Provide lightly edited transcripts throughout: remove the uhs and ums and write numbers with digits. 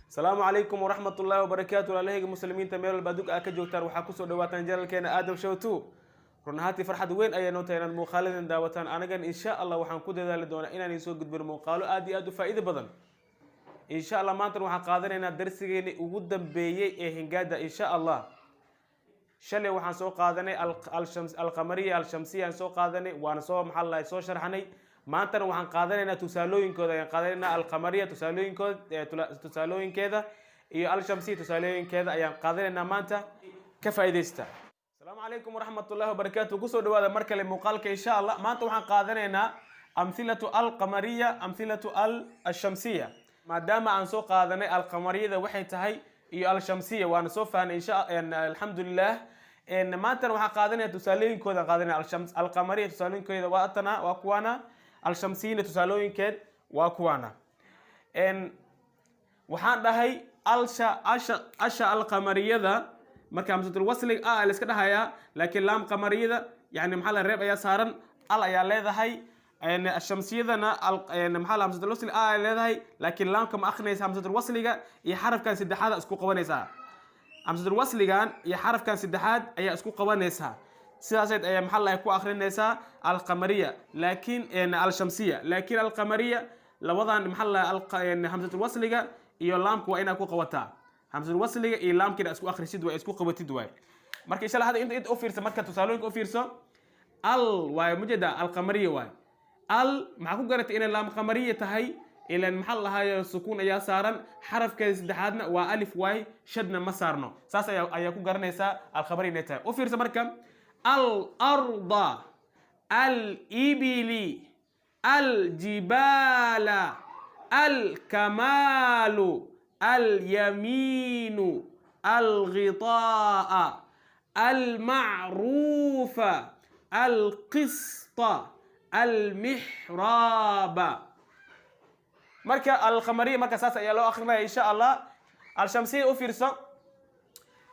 Asalaamu calaykum waraxmat ullahi wabarakaatu. Walaalahayga muslimiinta, meel walba adduunka aad ka joogtaan, waxaa kusoo dhawaataan channelkeena Aadam Show Two. Run ahaantii, farxad weyn ayay noo tahay inaad muuqaaladan daawataan. Anagan, insha Allah, waxaan ku dadaali doonaa inaan idiin soo gudbino muuqaalo aad iyo aad u faa'iido badan, insha Allah. Maantan waxaan qaadanaynaa darsigeeni ugu dambeeyey ee hingaada, insha Allah. Shalay waxaan soo qaadanay alqamariya, alshamsiya aan soo qaadanay, waana soo, maxaa la, soo sharxanay. Maantana waxaan qaadanaynaa tusaalooyinkooda ayaan qaadanaynaa. Alqamariya tusaalooyinkood, tusaalooyinkeeda iyo alshamsiya tusaalooyinkeeda ayaan qaadanaynaa maanta. Ka faa'iidaysta. Asalaamu calaykum waraxmat ullahi wabarakaatu. Kusoo dhawaada mar kale muuqaalka, insha Allah. Maanta waxaan qaadanaynaa amhilatu alqamariya, amhilatu alshamsiya. Maadaama aan soo qaadanay alqamariyada waxay tahay iyo alshamsiya, waana soo fahnay, insha, alxamdulilah. Maantana waxaan qaadanaya tusaalooyinkooda qaadanaya. Alqamariya tusaalooyinkooda waa tana, waa kuwaana. Alshamsiyina tusaalooyinkeed waa kuwaana. Waxaan dhahay alsha asha asha alqamariyada, marka hamsatul wasliga a la iska dhahayaa, laakiin laam qamariyada, yani, maxaa la, reeb ayaa saaran, al ayaa leedahay. Shamsiyadana, maxaa la, hamsatul wasli a ay leedahay, laakiin laamka ma akrinaysa. Hamsatul wasliga iyo xarafkan saddexaad isku qabanaysaa. Hamsatul wasligan iyo xarafkan saddexaad ayaa isku qabanaysaa. Sidaaseed ayaa, maxaa la, ku akrinaysaa alqamariya. Laakiin alshamsiya, laakiin alqamariya labadan, maxaa la, hamsatul wasliga iyo laamka waa inaad ku qabataa. Hamsatul wasliga iyo laamka inaad isku akhrisid waa isku qabatid waay. Marka, insha Allah, hadda inta u fiirsa. Marka tusaalooyinka u fiirso. Al waayo, mujeeda, alqamariya waay. Al maxaa ku garatay inay laam qamariya tahay? Ilan, maxaa la lahaayo, sukuun ayaa saaran, xarafkeeda saddexaadna waa alif waay, shadna ma saarno. Saas ayaa ku garanaysaa alqamariya inay tahay. U fiirsa marka: al arda, al ibili, aljibaala, alkamaalu, alyamiinu, alghitaa'a, almacruufa, alqista, almixraaba. Marka alqamariya, marka saas ayaa loo akrinaya, insha Allah. Alshamsiya u fiirso.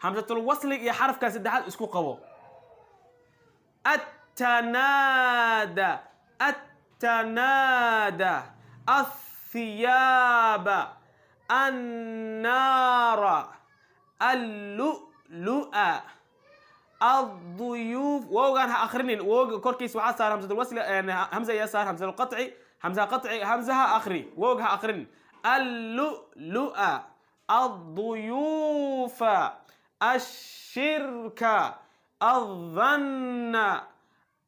Hamsatul waslig iyo xarafka saddexaad isku qabo. Attanaada, attanaada, athiyaaba, annaara, allu'lu'a, الضيوف. Wowgaan ha akhrinin. Wowga korkiisa waxaa saar hamsatul wasli, hamza ayaa saar, hamsatul qatci, hamzaha qatci, hamzaha akhri, wowga ha akhrin. Allu'lu'a, الضيوف، الشرك، الظن،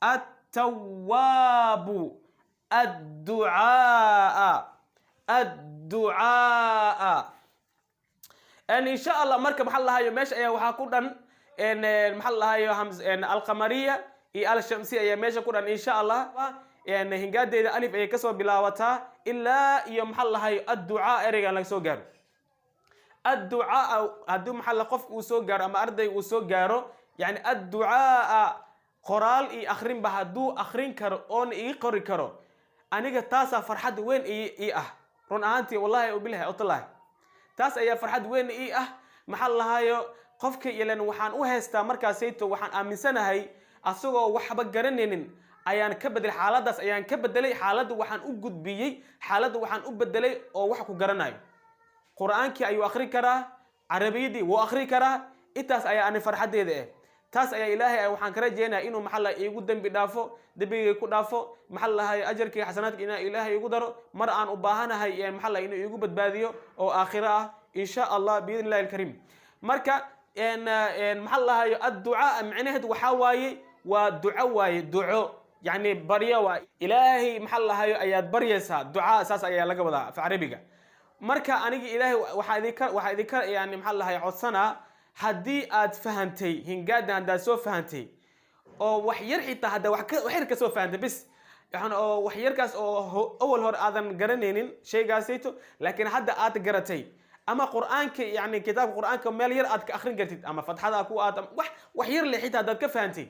التواب، الدعاء، الدعاء، إن شاء الله. Marka, maxaa lahayo, meesha ayaa waxaa ku dhan, maxaa lahayo, alqamariya iyo alshamsiya ayaa meesha ku dhan, insha Allah. Hingaadeeda alif ayay kasoo bilaabataa ilaa iyo, maxaa lahayo, adducaa ereygan laga soo gaaro. Adducaa haddii, maxaa la, qofka uu soo gaaro ama ardayga uu soo gaaro, yani, adducaa qoraal iyo akhrinba hadduu akhrin karo oona ii qori karo, aniga taasaa farxad weyn ii ah. Run ahaantii, wallahi ubilahi watallahi, taas ayaa farxad weyn ii ah. Maxaa lahaayo, qofka ilan waxaan u haystaa markaasayto, waxaan aaminsanahay asagoo waxba garanaynin ayaan ka bedelay xaaladdaas, ayaan ka bedelay xaaladda, waxaan u gudbiyey xaaladda, waxaan u bedelay oo wax ku garanayo. Qur-aankii ayuu akhrin karaa, carabiyadii wuu akhri karaa. Intaas ayaa ani farxaddeeda ah. Taas ayaa Ilaahay waxaan ka rajeynaya inuu, maxaa la, iigu dembi dhaafo, dembigay ku dhaafo, maxaa lahay, ajarkii xasanaadka inaa Ilaahay igu daro, mar aan u baahanahay, maxaa la, inuu iigu badbaadiyo oo aakhiro ah, insha Allah, biidni illahi alkariim. Marka, maxaa lahayo, adducaa micnaheed waxaa waaye, waa duco waaye. Duco, yacni baryo waay. Ilaahay, maxaa lahayo, ayaad baryaysaa. Ducaa saas ayaa laga wadaa af Carabiga. Marka aniga Ilaahay waxaa idinka, yani, maxaa lahay, codsanaa, haddii aad fahantay hingaadan, haddaad soo fahantay oo wax yar xitaa, hadda wax yar kasoo fahantay bis, yani, oo wax yarkaas oo awal hore aadan garanaynin shaygaasayto, laakiin hadda aad garatay, ama Qur-aanka, yani kitaabka Qur-aanka meel yar aad ka akrin kartid, ama fatxada ku aad wax yar le xitaa haddaad ka fahantay,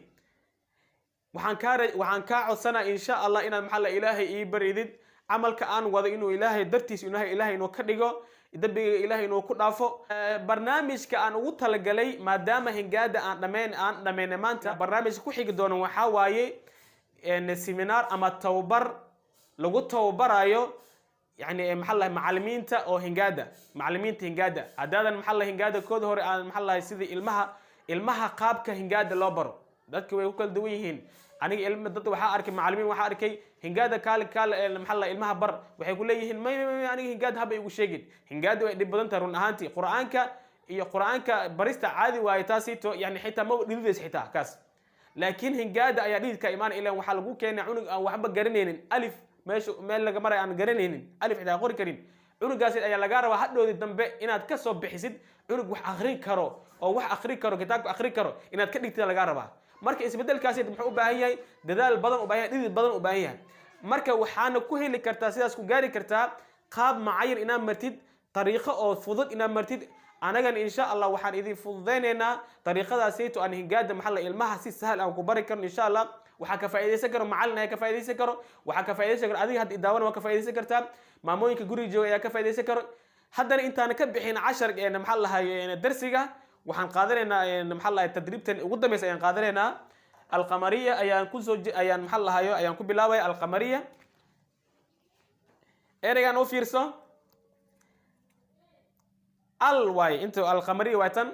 waxaan kaa codsanaa, insha Allah, inaad, maxaa la, Ilaahay ii baridid camalka aan wado inuu Ilaahay dartiis, Ilaahay inuu ka dhigo, dembiga Ilaahay inuu ku dhaafo. Barnaamijka aan ugu talagalay, maadaama hingaada aan dhameynay maanta, barnaamijka ku xigi doono waxaa waaye seminar ama tababar lagu tababarayo. Yani maxaa lahay, macalimiinta oo hingaada, macalimiinta hingaada, haddaadan maxaa lahay hingaada kooda hore aan maxaa lahay sidii ilmaha qaabka hingaada loo baro, dadka way ku kala duwan yihiin. Aniga ilma dad waxaa arkay, macalimiin waxaa arkay hingaada kaale kaale, maxaa lahay, ilmaha bar, waxay ku leeyihiin: "May, may, may, aniga hingaada haba igu sheegin." Hingaada way dhib badan tahay run ahaantii. Qur-aanka iyo qur-aanka barista caadi waaye taasito, yani xitaa ma dhididaysa xitaa kaas, laakiin hingaada ayaa dhididka imaanaya. Ilan waxaa lagu keenay cunug aan waxba garanaynin, alif meesha meel laga maray aan garanaynin, alif xitaa qori karin. Cunugaasi ayaa lagaa rabaa hadhowdi dambe inaad ka soo bixisid cunug wax akrin karo, oo wax akri karo, kitaabka akri karo inaad ka dhigtid lagaa rabaa. Marka isbedelkaasi muxuu u baahan yahay? Dadaal badan u baahan yahay, dhidid badan u baahan yahay. Marka waxaana ku heli kartaa, sidaas ku gaari kartaa, qaab macayir inaad martid, dariiqo oo fudud inaad martid. Anagana insha Allah waxaan idin fududaynaynaa dariiqadaasayto aan hingaada maxaa la ilmaha si sahal aan ku bari karno insha Allah. Waxaa ka faa'iidaysan karo macallin ayaa ka faa'iidaysan karo, waxaa ka faa'iidaysan karo adiga hadda idaawana waa ka faa'iidaysan kartaa, maamooyinka guriga jooga ayaa ka faa'iidaysan karo. Haddana intaan ka bixin cashar maxaa lahay darsiga, waxaan qaadanaynaa maxaa lahay tadriibtan ugu dambeysa ayaan qaadanaynaa. Alqamariya ayaan kusoo ayaan maxaa lahayo ayaan ku bilaabaya. Alqamariya, ereygan u fiirso, al waay inta alqamariya waay tan.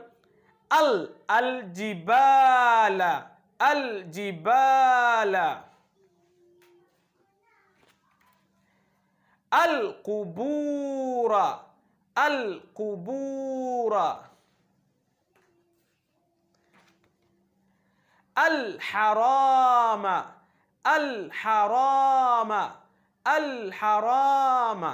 Al aljibaala, aljibaala. Alqubura, alqubura. Alxaraama, alxaraama, alxaraama.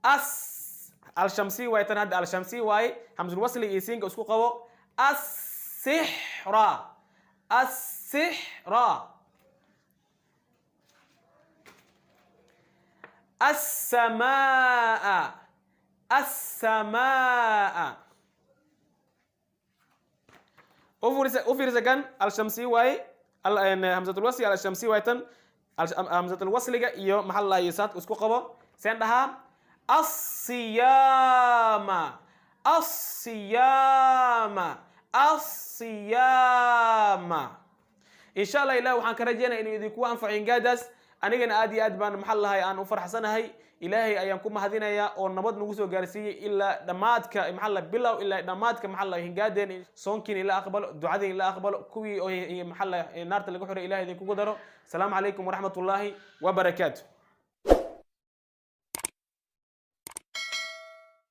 As alshamsi waay tan hadda, alshamsi waaye. Hamsul wasli iyo siinka isku qabo. Assixra, assixra. Assamaa, assamaa. U fiirsa kan, alshamsi waaye, hamsatulwasli alshamsi waaye tan. Hamsatulwasliga iyo maxaa la saadka isku qabo. Seen dhahaa? Asiyaama, asiyaama, asiyaama. Insha Allah ilah waxaan ka rajaynaya inuu idinku anfaco hingaadaas. Anigana aad iyo aad baan maxaa lahay aan u farxsanahay. Ilaahay ayaan ku mahadinayaa oo nabad nagu soo gaarsiiyey ilaa dhammaadka, maxaa la bilow ilaa dhammaadka maxaa la hingaadeen. Soonkiin ila aqbalo, ducadiin ila aqbalo, kuwii oo maxaa la naarta laga xoray Ilahay idinkugu daro. Asalaamu calaykum waraxmat ullaahi wabarakaatu.